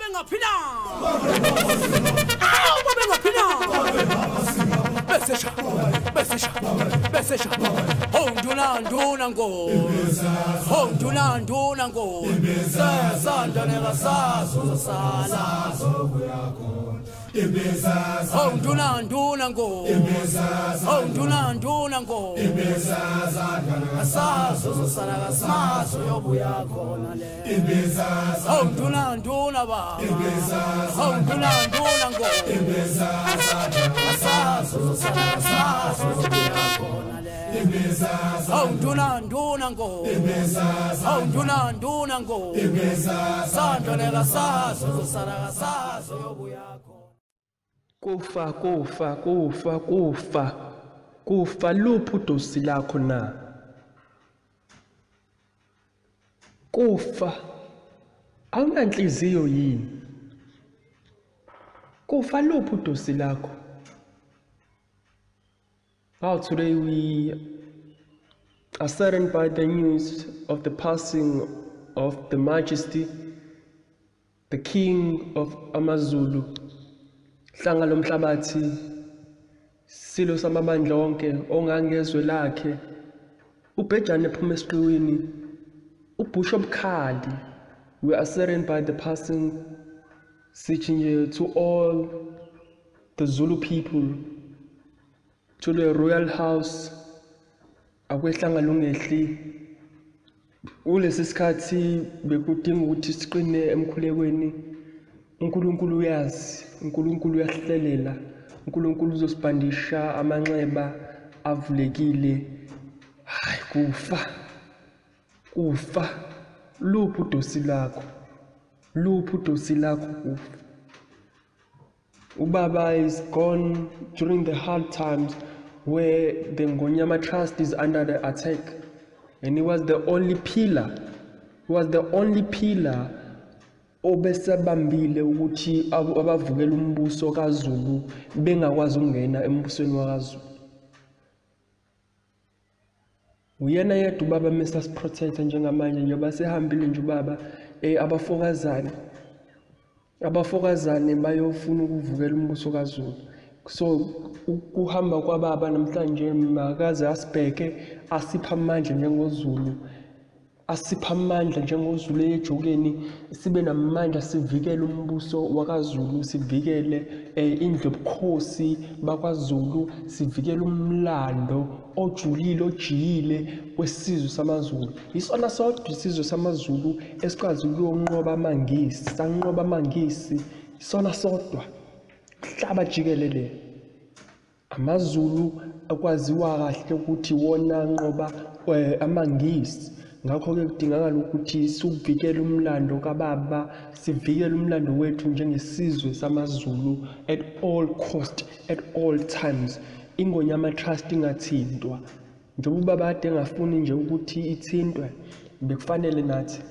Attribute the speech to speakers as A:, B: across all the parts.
A: Babengaphina. Awu babengaphina. Besesha, besesha, besesha. Oh nduna nduna ngo. Oh nduna nduna ngo. Sesanda nekasazo sala. Oh nduna nduna ngo. Oh nduna nduna ngo. Asazo sala kasazo yobuya khona le. Oh nduna nduna ba. Oh nduna nduna ngo. Asazo sala kasazo yobuya khona le. Oh nduna nduna ngo. Oh nduna nduna ngo. Sando nekasazo sala kasazo yobuya khona.
B: Kufa, kufa, kufa, kufa, kufa, luphi udosi lakho na? Kufa, awunanhliziyo yini? Kufa, luphi udosi lakho? How today we are saddened by the news of the passing of the Majesty, the King of AmaZulu, Hlanga lomhlabathi, silo samabandla onke ongangezwe lakhe, ubhejane ephuma esiqiwini, uBishop Khali. We are saddened by the passing, sithi to all the Zulu people, to the royal house, akwehlanga lungehli. Kulesi sikhathi bekudinga ukuthi siqine emkhulekweni. uNkulunkulu uyazi, uNkulunkulu uyahlelela, uNkulunkulu uzosibandisha amanxeba avulekile. Hayi kufa, kufa, luphi udosi lakho? Luphi udosi lakho kufa? Ubaba is gone during the hard times where the Ngonyama Trust is under the attack, and he was the only pillar. He was the only pillar obesebambile ukuthi abavukela umbuso kaZulu bengakwazi ukungena embusweni wakaZulu. Uyena yedwa ubaba Mr. Protector njengamanje, njengoba sehambile nje ubaba, abafokazane bayofuna ukuvukela umbuso kaZulu. So ukuhamba kwababa namhlanje makaze asibheke, asipha amandla njengoZulu, asipha amandla njengoZulu ejokeni, sibe namandla, sivikele umbuso wakaZulu, sivikele indlu yobukhosi bakwaZulu, sivikele umlando ojulile ojiyile wesizwe samaZulu. Isona sodwa isizwe samaZulu esikwazi ukuyonqoba amaNgisi, sanqoba amaNgisi, isona sodwa mhlaba jikelele. AmaZulu akwaziwa kahle ukuthi wona anqoba amaNgisi. Ngakho-ke kudingakala ukuthi siwuvikele umlando kababa, sivikele umlando wethu njengesizwe samaZulu at all cost, at all times. Ingonyama Trust ingathintwa. Njengoba ubaba kade engafuni nje ukuthi ithintwe, bekufanele nathi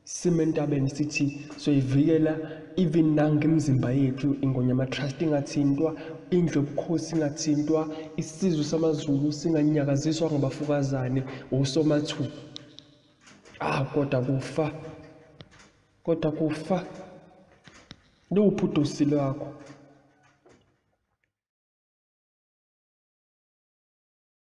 B: sime entabeni sithi soyivikela even nangemizimba yethu. Ingonyama Trust ingathintwa, indlu yobukhosi ingathintwa, isizwe samaZulu singanyakaziswa ngabafokazane osomathuba. Ah, kodwa kufa, kodwa kufa, luphi udosi lwakho?